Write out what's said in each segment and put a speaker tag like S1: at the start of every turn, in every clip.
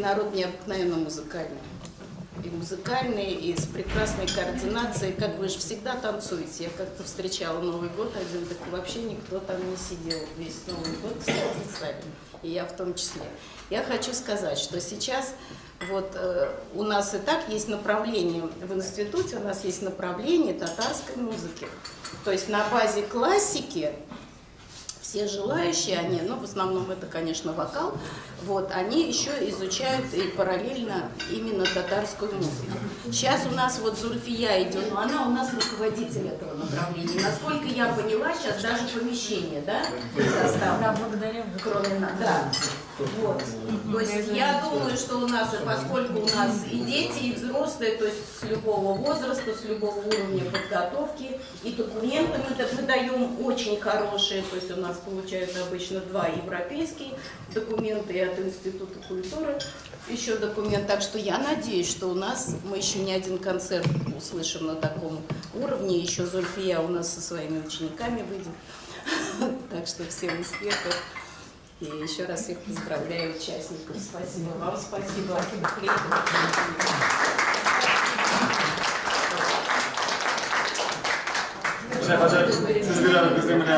S1: Народ необыкновенно музыкальный. И музыкальный, и с прекрасной координацией. Как вы же всегда танцуете. Я как-то встречала Новый год один, так вообще никто там не сидел. Весь Новый год все плясали. И я в том числе. Я хочу сказать, что сейчас вот у нас и так есть направление в институте, у нас есть направление татарской музыки. То есть на базе классики все желающие, они, ну, в основном это, конечно, вокал, вот, они еще изучают и параллельно именно татарскую музыку. Сейчас у нас вот Зульфия идет, но она у нас руководитель этого направления. Насколько я поняла, сейчас даже помещение, да, состав?
S2: Да, благодаря.
S1: Кроме нас, да. Вот. То есть я думаю, что у нас, поскольку у нас и дети, и взрослые, то есть с любого возраста, с любого уровня подготовки, и документы мы даем очень хорошие, то есть у нас получаются обычно два европейские документа и от Института культуры еще документ. Так что я надеюсь, что у нас мы еще не один концерт услышим на таком уровне. Еще Зульфия у нас со своими учениками выйдет. Так что всем успехов. И еще раз всех поздравляю участников. Спасибо вам, спасибо.
S3: Хәзер сүз бирәбез безнең менә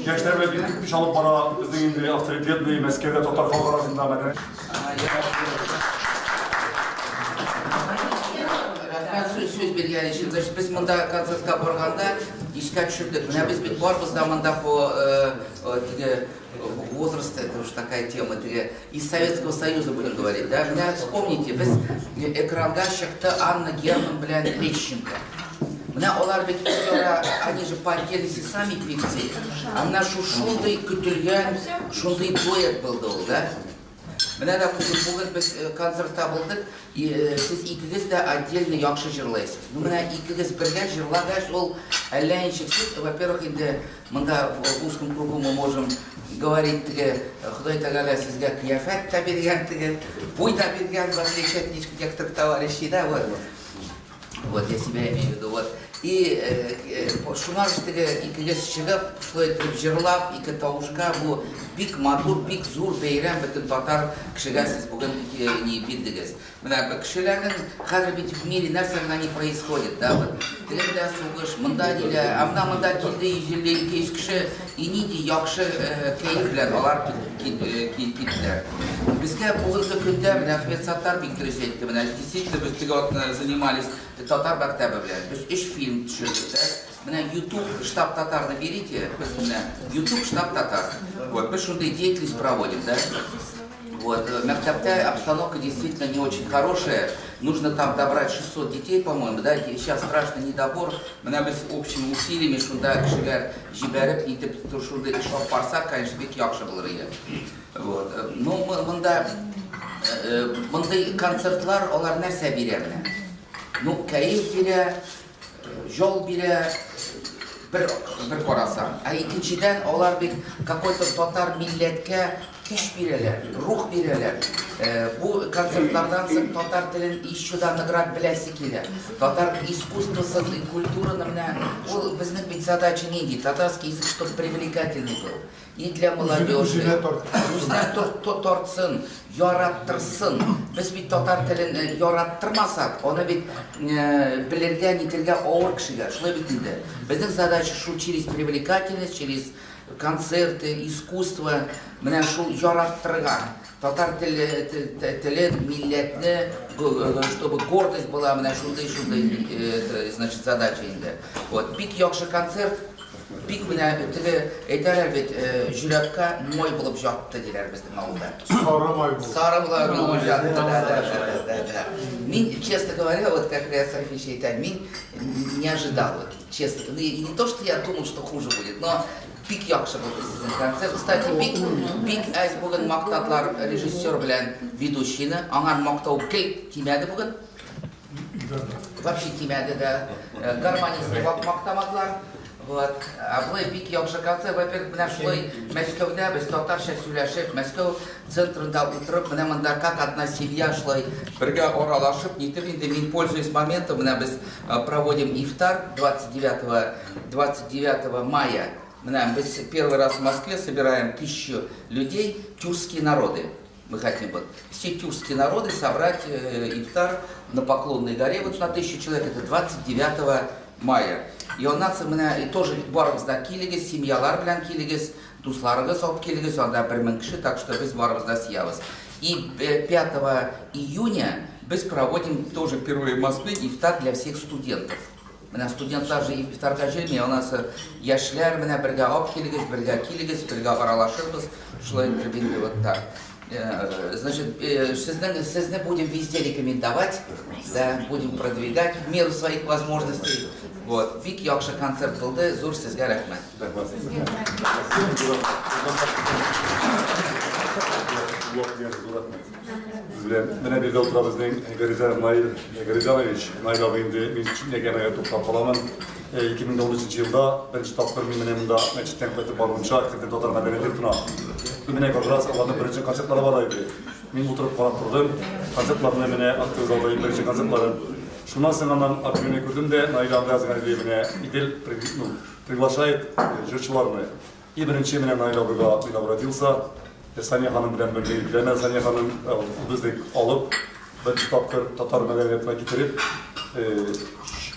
S3: яшьләр белән бик күп эш алып бара безнең инде авторитетный Мәскәүдә татар халкы арасында мәдәни
S4: Рәхмәт сүз биргән өчен. Без монда концертка барганда искә төшердек. Менә без бит барыбыз да монда по теге возраст, это уж такая тема, теге из Советского Союза будем говорить, да? Менә вспомните, без экранга чыкты Анна Герман белән Лещенко. Менә алар бит үзара, они же по отдельности сами певцы. А менә шундый көтелгән, шундый дуэт булды ул, да? Менә допустим, бүген без концертта булдык, сез икегез дә отдельно яхшы җырлайсыз. Ну менә икегез бергә җырлагач, ул әллә ничек сез, во-первых, инде монда в узком кругу мы можем говорить, теге Ходай Тәгалә сезгә кыяфәт тә биргән, теге буй да биргән, в отличие от некоторых товарищей, да, вот. Вот, я себя имею в виду, вот. И шуңар теге икегез чыгып, шулай итеп җырлап, ике тавышка бу бик матур, бик зур бәйрәм бөтен татар кешегә сез бүген ни бирдегез. Менә кешеләрнең хәзер бит в мире нәрсә генә не происходит, да, вот. Тегендә сугыш, монда ниләр, ә менә монда килде 150-200 кеше, и нинди яхшы кәеф белән алар киттеләр. Безгә бүгенге көндә менә Әхмәт Саттар бик дөрес әйтте, менә действительно без теге атны занимались татар мәктәбе белән. Без өч фильм төшердек, да. Менә YouTube штаб татарны берите, без менә YouTube штаб татар. Вот, без шундый деятельность проводим, да. Вот, мәктәптә обстановка действительно не очень хорошая. Нужно там добрать 600 детей, по-моему, да, сейчас страшный недобор. Менә без общими усилиями шунда кешеләр җибәреп, нитеп шундый эш алып барсак, конечно, бик яхшы булыр иде. Вот. Ну, монда мондый концертлар алар нәрсә бирә менә? Ну, кәеф бирә, жол бирә, бер карасаң. Ә икенчедән, алар бит какой-то татар милләткә көч бирәләр, рух бирәләр. Бу концертлардан соң татар телен еще да ныграк беләсе килә. Татар искусствосын, культураны менә ул безнең бит задача нинди? Татарский язык, чтобы привлекательный был. И для молодежи. Үзенә тартсын, яраттырсын. Без бит татар телен яраттырмасак, аны бит белергә, нитергә авыр кешегә. Шулай бит инде. Безнең задача шул через привлекательность, через концерты, искусство, менә шул яраттырырга. Татар теле, телен, милләтне, чтобы гордость была, менә шундый, значит, задача инде. Вот, бик яхшы концерт, бик менә теге әйтәләр бит, йөрәккә май булып ятты диләр безнең авылда.
S3: Сары май булып.
S4: Сары май булып ятты, да. Мин, честно говоря, вот как Риас Рафич әйтә, мин не ожидал, вот, честно. Ну, и не то, что я думал, что хуже будет, но бик яхшы булды сезнең концерт. Кстати, бик, бик әз бүген мактадылар режиссер белән ведущийны. Аңар мактау гел тимәде бүген. Вообще тимәде дә. Гармонистны мактамадылар. Вот. А болай бик яхшы концерт. Во-первых, менә шулай Мәскәүдә без татарча сөйләшеп, Мәскәү центрында утырып, менә монда как одна семья шулай бергә аралашып, нитеп инде мин пользуясь моментом, менә без проводим ифтар 29 мая. Менә без первый раз в Москве собираем 1000 людей, тюркские народы. Мы хотим вот все тюркские народы собрать ифтар на Поклонной горе, вот на 1000 человек, это 29 мая. И аннан соң менә тоже барыгыз да килегез, семьялар белән килегез, дусларыгыз алып килегез, анда 1000 кеше, так что без барыбыз да сыябыз. И 5 июня без проводим тоже впервые в Москве ифтар для всех студентов. Менә студентлар же ифтарга җыймый, анасы яшьләр менә бергә алып килегез, бергә килегез, бергә аралашырбыз. Шулай итеп инде вот так. Значит, сезне будем везде рекомендовать, да, будем продвигать в меру своих возможностей. Вот. Бик яхшы концерт булды, зур сезгә рәхмәт.
S3: Менә бездә утыра безнең Гаризанов Наил Гаризанович. Наил абый инде мин читнәгә туктап каламын. 2013 елда беренче тапкыр мин менә монда мәчеттән кайтып баруынча кердем татар мәдәният йортына. И менә как раз аларның беренче концертлары бар иде. Мин утырып карап тордым. Концертларны менә актовый залда беренче концертларын. Шуннан соң аннан объявление күрдем дә, Наил абый язган иде, менә Идел ну, приглашает җырчыларны. И беренче менә Наил абыйга мин обратился. Сания ханым белән бергә йөкләмә Сания ханым безне алып, беренче тапкыр татар мәдәниятына китереп,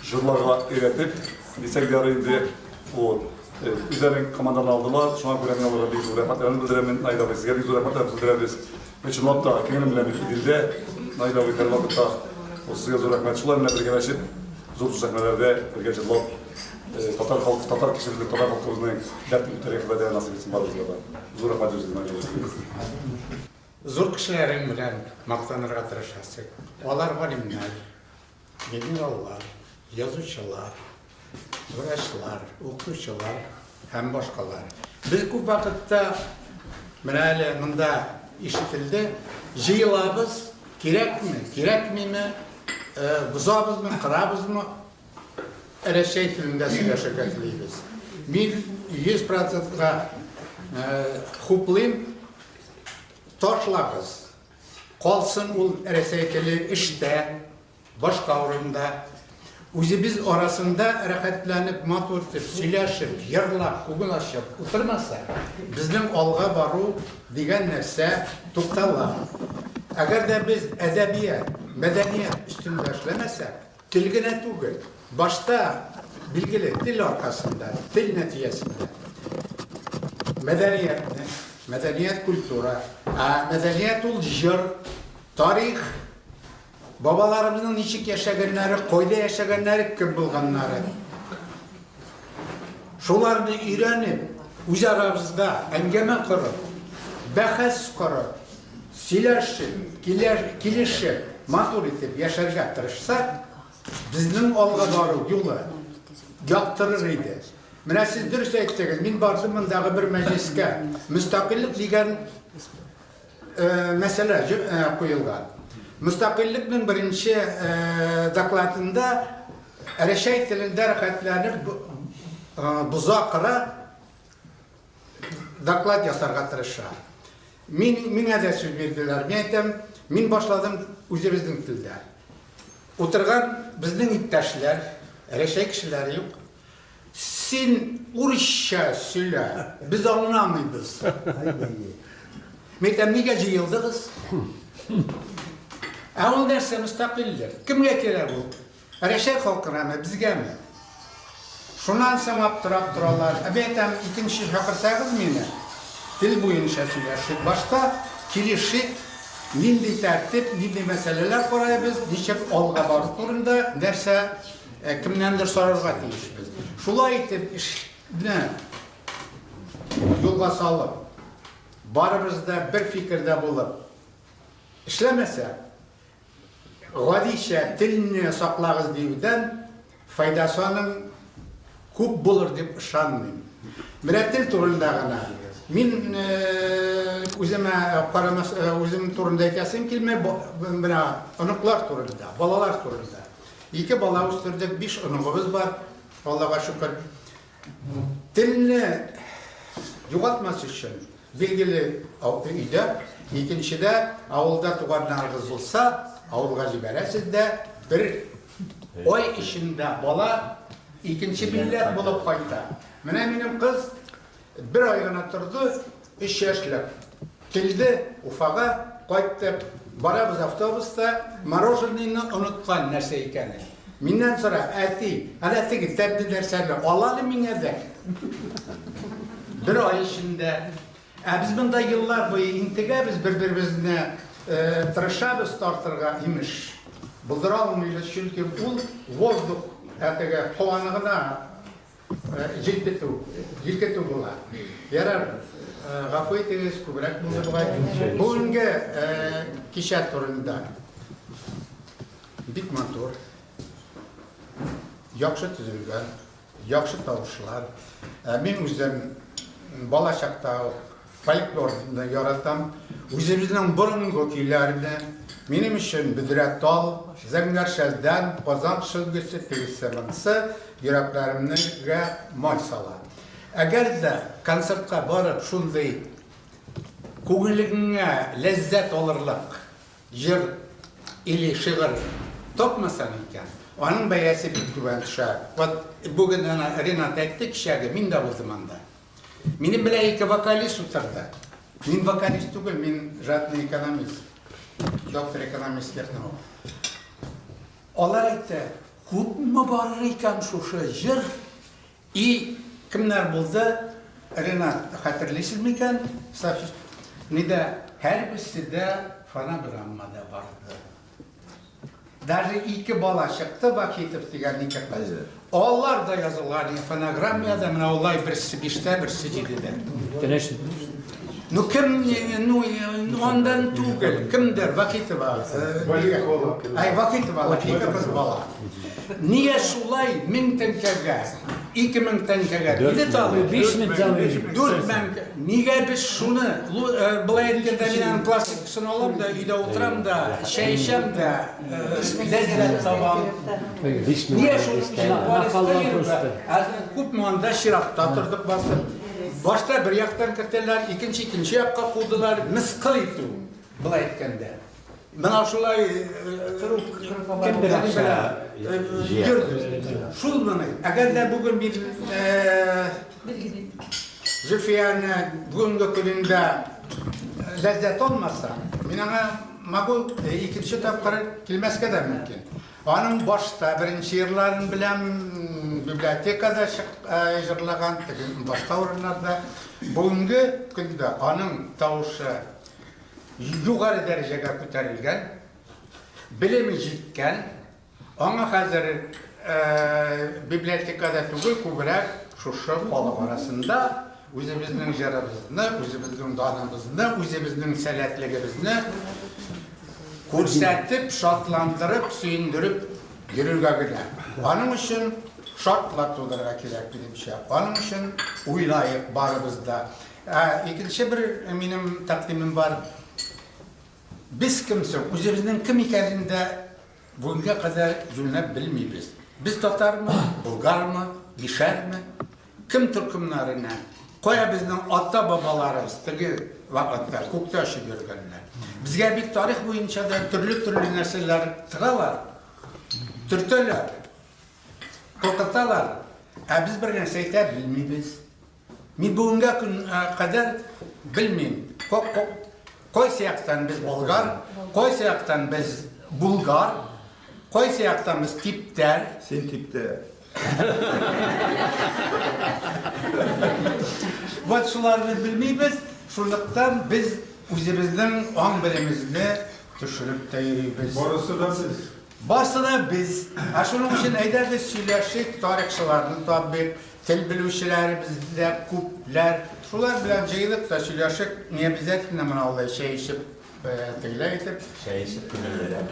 S3: җырларга өйрәтеп, дисәк дә ярый инде. Вот. Үзләренең команданы алдылар. Шуңа күрә мин аларга бик зур рәхмәтләремне белдерәмен. Наил абый, сезгә бик зур рәхмәтләр белдерәбез. Мин чынлап та күңелем белән бит Иделдә. Наил абый һәрвакытта сезгә зур рәхмәт. Шулай менә бергәләшеп, зур сәхнәләрдә бергә җырлап, татар халкы, татар кешебезнең, татар халкыбызның дәртен күтәрергә Ходай Тәгалә насыйп итсен барыбызга да. Зур рәхмәт үзегезгә, Наил абый.
S2: Зур кешеләрең белән мактанырга тырышасың. Алар галимнәр, генераллар, язучылар, врачлар, укытучылар һәм башкалар. Без күп вакытта, менә әле монда ишетелде, җыелабыз, кирәкме, кирәкмиме, бозабызмы, кырабызмы, Рәсәй телендә сөйләшергә телибез. Мин 100 процентка хуплыйм, ташлагыз. Калсын ул Рәсәй теле эштә, башка урында. Үзебез арасында рәхәтләнеп, матур итеп сөйләшеп, йырлап, күңел ачып утырмаса, безнең алга бару дигән нәрсә туктала. Әгәр дә без әдәбият, мәдәният өстендә эшләмәсәк, тел генә түгел, башта, билгеле, тел аркасында, тел нәтиҗәсендә мәдәниятне, мәдәният культура, ә мәдәният ул җыр, тарих, бабаларыбызның ничек яшәгәннәре, кайда яшәгәннәре, кем булганнары. Шуларны өйрәнеп, үз арабызда әңгәмә корып, бәхәс корып, сөйләшеп, килешеп, матур итеп яшәргә тырышсак, безнең алга бару юлы яктырыр иде. Менә сез дөрес әйттегез, мин бардым мондагы бер мәҗлескә. Мөстәкыйльлек дигән мәсьәлә куелган. Мөстәкыйльлекнең беренче докладында Рәчәй телендә рәхәтләнеп боза кыра доклад ясарга тырыша. Мин миңа да сүз бирделәр. Мин әйтәм, мин башладым үзебезнең телдә. Утырган безнең иптәшләр, Рәчәй кешеләре юк. Син урысча сөйлә, без аңламыйбыз. Мин әйтәм, нигә җыелдыгыз? Ә ул нәрсә мөстәкыйльлек? Кемгә кирәк ул? Рәчәй халкынамы, безгәме? Шуннан соң аптырап торалар. Ә мин әйтәм, икенче чакырсагыз мине, тел буенча сөйләшик. Башта килешик, нинди тәртип, нинди мәсьәләләр карайбыз, ничек алга бару турында нәрсә кемнәндер сорарга тиешбез. Шулай итеп эшне юлга салып, барыбыз да бер фикердә булып эшләмәсә, гадичә телне саклагыз диюдән файдасы аның күп булыр дип ышанмыйм. Менә тел турында гына. Мин үземә карамас, үзем турында әйтәсем килми, менә оныклар турында, балалар турында. Ике бала үстердек, 5 оныгыбыз бар, Аллага шөкер. Телне югалтмас өчен, билгеле, өйдә, икенчедә, авылда туганнарыгыз булса, авылга җибәрәсез дә, бер ай эчендә бала икенче милләт булып кайта. Менә минем кыз бер ай гына торды, 3 яшьлек. Килде Уфага. кайттык. Барабыз автобуста, мороженыйны оныткан нәрсә икәнен. Миннән сора, әти, әнә теге тәмле нәрсәне ал әле миңа дә. Бер ай эчендә. Ә без монда еллар буе интегәбез, бер-беребезне тырышабыз тартырга, имеш. Булдыра алмыйбыз, чөнки ул воздух, ә теге һаваны гына җилпетү, җилкетү була. Ярар, гафу итегез, күбрәк булды бугай. Бүгенге кичә турында бик матур, яхшы төзелгән, яхшы тавышлар. Мин үзем бала чакта ук фольклорны яратам. Үзебезнең борынгы көйләрне, минем өчен Бөдрә тал, Зәңгәр шәлдән, Казан сөлгесе, тегесе монысы йөрәкләремнегә май сала. Әгәр дә концертка барып шундый күңелеңә ләззәт алырлык җыр или шигырь тапмасаң икән, аның бәясе бик түбән төшә. Вот бүген әнә Ренат әйтте кичәге, мин дә булдым анда. Минем белән ике вокалист утырды. Мин вокалист түгел, мин жадный экономист, доктор экономических наук. Алар әйтте, күпме барыр икән шушы җыр? И кемнәр булды? Ренат, хәтерлисез микән? Сафич, нидә һәрберсе дә фонограммада барды. Даже ике бала чыкты, Вахитов дигән ике кыз. Алар да язылган фонограммада, менә алай берсе биштә, берсе җидедә.
S5: Конечно.
S2: Ну кем, ну, андан түгел, кемдер, Вахитова. Ай, Вахитова, ике кыз бала. Нигә шулай 1000 тәңкәгә, 2000 тәңкәгә билет алып,
S5: 5000 целый.
S2: 4000, нигә без шуны, былай әйткәндә, мин аның пластикасын алам да, өйдә утырам да, чәй эчәм дә, ләззәт табам. Нигә шуның өчен Парижка йөрергә? Күпме анда чиратта тордык басып. Башта бер яктан кертәләр, икенче икенче якка кудылар, мыскыл итү, былай әйткәндә. Менә шулай
S5: Кемдер акча
S2: йөрде. Шул моны. Әгәр дә бүген мин Зөлфияне бүгенге көнендә ләззәт алмаса, мин аңа могу икенче тапкыр килмәскә дә мөмкин. Аның башта беренче йырларын беләм, библиотекада җырлаган, теге башка урыннарда. Бүгенге көндә аның тавышы югары дәрәҗәгә күтәрелгән, белеме җиткән, аңа хәзер библиотекада түгел, күбрәк шушы халык арасында үзебезнең җырыбызны, үзебезнең даныбызны, үзебезнең сәләтлегебезне күрсәтеп, шатландырып, сөендереп йөрергә генә. Аның өчен шартлар тудырырга кирәк, минемчә. Аның өчен уйлаек барыбыз да. Ә икенче бер минем тәкъдимем бар. Без кем соң? Үзебезнең кем икәнен дә бүгенгә кадәр юньләп белмибез. Без татармы, болгармы, мишәрме? Кем төркемнәренә? Кая безнең ата-бабаларыбыз теге вакытта күктә очып йөргәннәр? Безгә бит тарих буенча да төрле-төрле нәрсәләр тыгалар, төртәләр, куркыталар. Ә без бер нәрсә әйтә белмибез. Мин бүгенгә көн кадәр белмим, кайсы яктан без болгар, кайсы яктан без булгар, кайсы яктан без типтәр.
S6: Син типтәр.
S2: Вот шуларны белмибез, шунлыктан без үзебезнең аң-белемебезне төшереп тә йөрибез.
S6: Барысы да без.
S2: Барсы да без. Ә шуның өчен әйдәгез сөйләшик, тарихчыларны табыйк, тел белүчеләребез дә күпләр. Шулар белән җыелып та сөйләшик, не обязательно менә алай чәй эчеп, тегеләй итеп.
S5: Чәй эчеп күңеллерәк.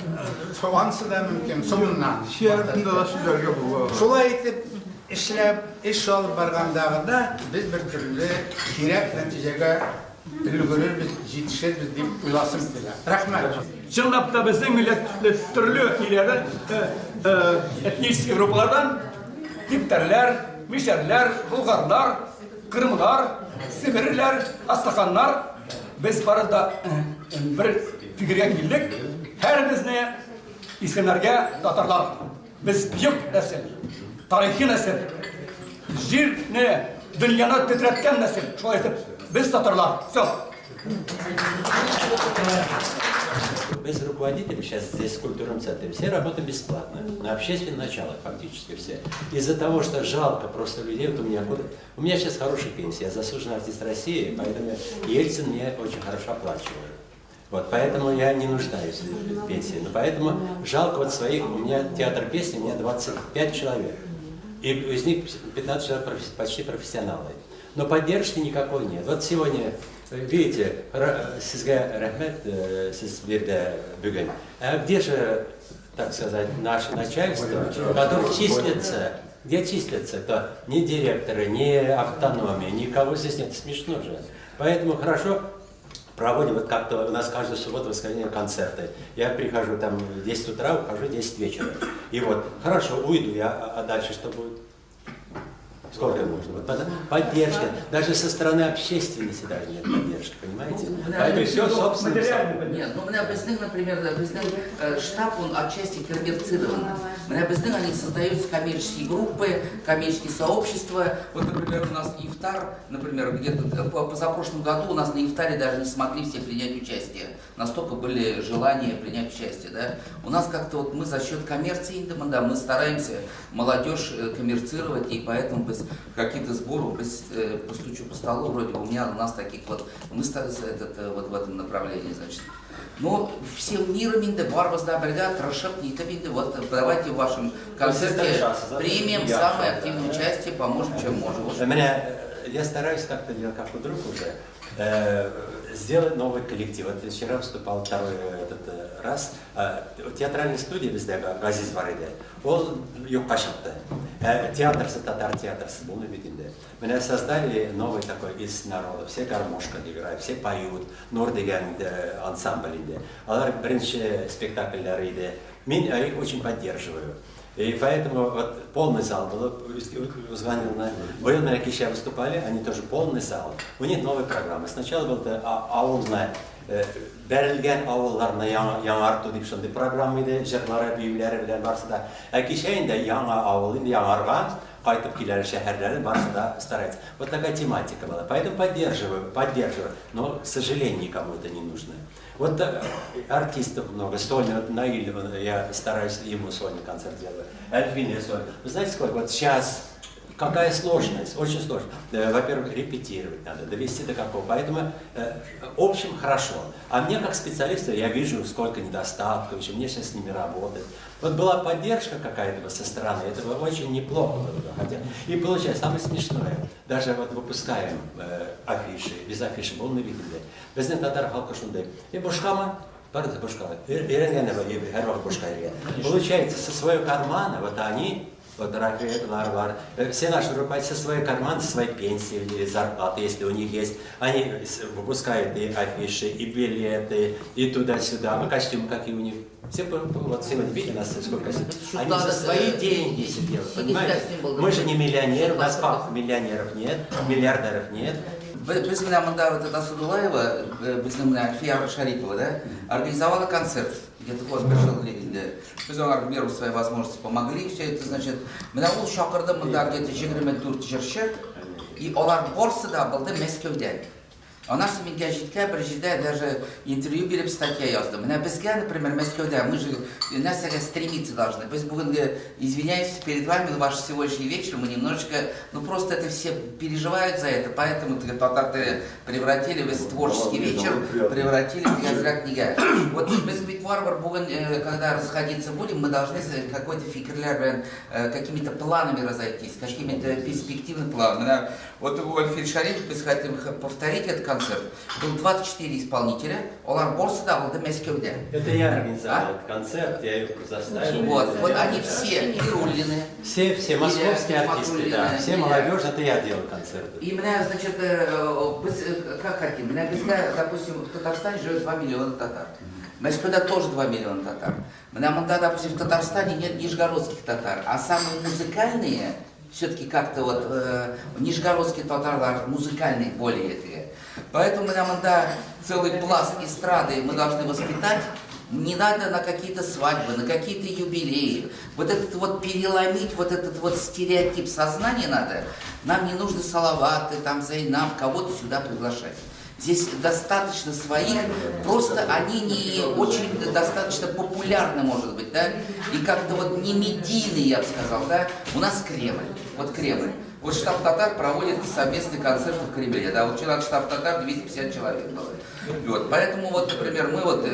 S2: Ансы да мөмкин, соңыннан.
S6: Чәй артында да сөйләргә була.
S2: Шулай итеп эшләп, эш алып барганда гына без бер төрле кирәк нәтиҗәгә өлгерербез, җитешербез дип уйласым килә. Рәхмәт.
S7: Чынлап та безнең милләт төрле ниләрдән, этнический группалардан, типтәрләр, мишәрләр, болгарлар, кырымлар, себерләр, астраханнар, без бары да бер фикергә килдек, һәрбезне исемнәргә татарлар. Без бөек нәсел, тарихи нәсел, җирне, дөньяны тетрәткән нәсел. Шулай итеп, без татарлар. Все.
S8: Без руководителей сейчас здесь в культурном центре все работают бесплатно, на общественных началах фактически все. Из-за того, что жалко просто людей, вот у меня, у меня сейчас хорошая пенсия, я заслуженный артист России, поэтому Ельцин мне очень хорошо оплачивает. Вот, поэтому я не нуждаюсь в пенсии. Но поэтому жалко вот своих, у меня театр песни, у меня 25 человек. И из них 15 человек почти профессионалы. Но поддержки никакой нет. Вот сегодня, видите, сезгә рәхмәт, сез бирде бүген. А где же, так сказать, наше начальство, которое числится, где числится, то ни директоры, ни автономии, никого здесь нет. Смешно же. Поэтому хорошо проводим, вот как-то у нас каждую субботу, воскресенье концерты. Я прихожу там в 10 утра, ухожу в 10 вечера. И вот, хорошо, уйду я, а дальше что будет? Сколько можно? Вот поддержка. Даже со стороны общественности даже нет поддержки, понимаете?
S4: Ну,
S8: Поэтому все собственно.
S4: Нет, ну, менә безнең, например, безнең штаб, он отчасти коммерцирован. Менә безнең, они создаются коммерческие группы, коммерческие сообщества. Вот, например, у нас ифтар, например, где-то позапрошлом году у нас на ифтаре даже не смогли все принять участие. Настолько были желания принять участие, да. У нас как-то вот мы за счет коммерции, да, мы стараемся молодежь коммерцировать, и поэтому без какие-то сборы, без, постучу по столу, вроде бы у нас таких вот, мы этот, вот в этом направлении, значит. Но всем миром инде барыбыз да бергә тырышып нитеп инде вот давайте в вашем концерте примем самое активное участие, поможем, чем можем.
S8: Меня, я стараюсь как-то делать, как вдруг уже, сделать новый коллектив. Вот вчера выступал второй этот раз. Театральная студия бездә Газиз бар иде. Ул юкка чыкты. Театрсы, татар театрсы булды бит инде. Менә создали новый такой из народа. Все гармошка играют, все поют. Нур дигән ансамбль инде. Алар беренче спектакльләре иде. Мин их очень поддерживаю. И поэтому вот полный зал был, узган елны. Быел менә кичә выступали, они тоже полный зал. У них новая программа. Сначала был авылны, бәрелгән авылларны яңарту дип шундый программа иде, җырлары, биюләре белән барысы да. Ә кичә инде яңа авыл инде яңарган, кайтып киләләр шәһәрләре, барысы да стараются. Вот такая тематика была. Поэтому поддерживаю, поддерживаю. Но, к сожалению, никому это не нужно. Вот артистов много, сольный, вот Наиль, я стараюсь ему сольный концерт делать, Альфине сольный. Вы знаете, сколько? Вот сейчас какая сложность, очень сложно. Во-первых, репетировать надо, довести до какого. Поэтому, в общем, хорошо. А мне, как специалисту, я вижу, сколько недостатков, еще мне сейчас с ними работать. Вот была поддержка какая-то со стороны, это было очень неплохо было бы. Хотя, и получается, самое смешное, даже вот выпускаем афиши, без афиши, полный видели. Безнең татар халкы шундый. И бушкамы? Бары да бушка. Өйрәнгән һәрвакыт бушка йөргән. Получается, со своего кармана, вот они, вот Рафаэль, Ларвар, все наши руководители со своего кармана, со своей пенсии или зарплаты, если у них есть, они выпускают и афиши, и билеты, и туда-сюда. А костюмы какие у них? Все, вот сегодня видите, нас сколько костюмов. Они за свои деньги все делают, понимаете? Мы же не миллионеры, у нас пап миллионеров нет, миллиардеров нет.
S4: Без менә монда вот эта Асадулаева, безнең менә Альфия Шарипова, да, организовала концерт. Где-то вот пришел инде. Без аңар в меру своей возможности помогли. Все это, значит, менә ул чакырды монда где-то 24 җырчы, и алар барысы да булды Мәскәүдән. Аннан соң мин гәҗиткә бер җирдә даже интервью биреп статья яздым. Менә безгә, например, Мәскәүдә мы же нәрсәгә стремиться должны. Без бүгенге, извиняюсь перед вами, ваш сегодняшний вечер мы немножечко, ну просто это все переживают за это, поэтому татар превратили в творческий вечер, превратили в әзрәк нигә. Вот без бит барыбер бүген, когда расходиться будем, мы должны какой-то фикерләр белән, какими-то планами разойтись, какими-то перспективными планами. Вот у Альфир Шарипов без хотим повторить этот концерт. Был 24 исполнителя, алар барысы да булды Мәскәүдә.
S8: Это я организовал этот концерт, я их заставил.
S4: Вот, вот они все Мируллины.
S8: Все, все московские артисты, да. Все молодежь, это я делал концерты.
S4: И меня, значит, как хотим. Меня, допустим, в Татарстане живет 2 миллиона татар. Мәскәүдә тоже 2 миллиона татар. Менә монда, допустим, в Татарстане нет нижегородских татар, а самые музыкальные, все-таки как-то вот нижегородские татарлар музыкальные более этого. Поэтому нам да, целый пласт эстрады мы должны воспитать. Не надо на какие-то свадьбы, на какие-то юбилеи. Вот этот вот переломить, вот этот вот стереотип сознания надо. Нам не нужно Салаваты, там, Зайнаб, кого-то сюда приглашать. Здесь достаточно своих, просто они не очень достаточно популярны, может быть, да, и как-то вот не медийные, я бы сказал, да. У нас Кремль, вот Кремль. Вот штаб татар проводит совместный концерт в Кремле, да, вот вчера штаб татар 250 человек было. Вот, поэтому вот, например, мы вот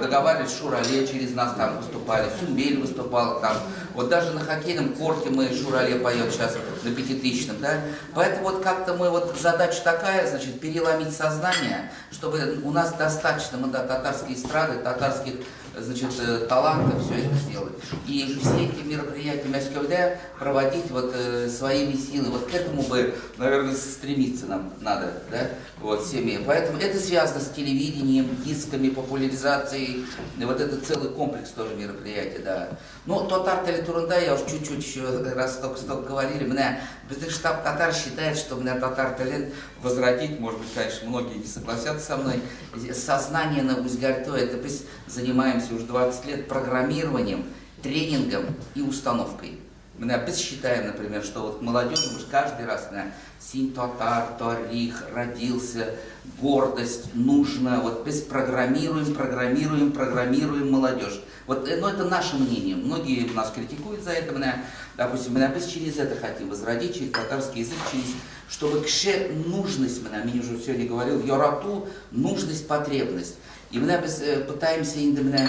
S4: договаривались, Шурале через нас там выступали, Сюмбель выступал там, вот даже на хоккейном корте мы Шурале поет сейчас на пятитысячном, да. Поэтому вот как-то мы вот задача такая, значит, переломить сознание, чтобы у нас достаточно, мы, да, татарской эстрады, татарских, значит, талантов, все это сделать. И все эти мероприятия Мәскәүдә проводить вот своими силами. Вот к этому бы, наверное, стремиться нам надо, да, вот всеми. Поэтому это связано с телевидением, дисками, популяризацией. И вот это целый комплекс тоже мероприятий, да. Но татар теле турында я уж чуть-чуть еще раз столько говорили. Менә безнең штаб татар считает, что менә татар телен возродить, может быть, конечно, многие не согласятся со мной, сознание на үзгәртү, это без занимаемся уже 20 лет программированием, тренингом и установкой. Менә без считаем, например, что вот молодежь, мы же каждый раз на син татар, тарих, родился, гордость, нужно. Вот без программируем, программируем, программируем молодежь. Вот, но это наше мнение. Многие нас критикуют за это. Менә, допустим, менә без через это хотим возродить, через татарский язык, через, чтобы кеше нужность, менә, мин уже сегодня говорил, ярату, нужность, потребность. И менә без пытаемся инде менә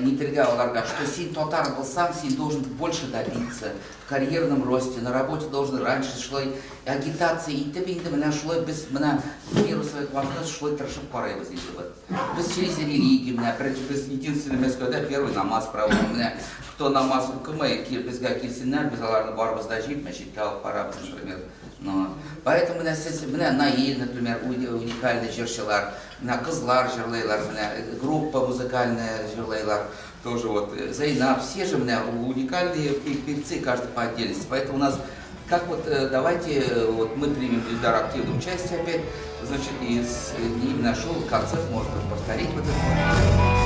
S4: нитергә аларга, что син татар булсаң, син должен больше добиться в карьерном росте, на работе должен раньше шулай агитация итеп инде менә шулай без менә в меру своих возможностей шулай тырышып карыйбыз инде вот. Без через религию, менә без единственный Мәскәүдә первый намаз проводим, менә кто намаз укымый, безгә килсеннәр, без аларны барыбыз да җыеп мәчеткә алып барабыз, например. Но поэтому менә сез менә Наиль, например, уникальный җырчылар, менә кызлар җырлыйлар, менә группа музыкальная җырлыйлар, тоже вот Зайнаб, все же менә уникальные певцы, каждый по отдельности. Поэтому у нас как вот давайте вот мы примем Ильдар активное участие опять, значит, и с ним нашел концерт, может быть, повторить вот это.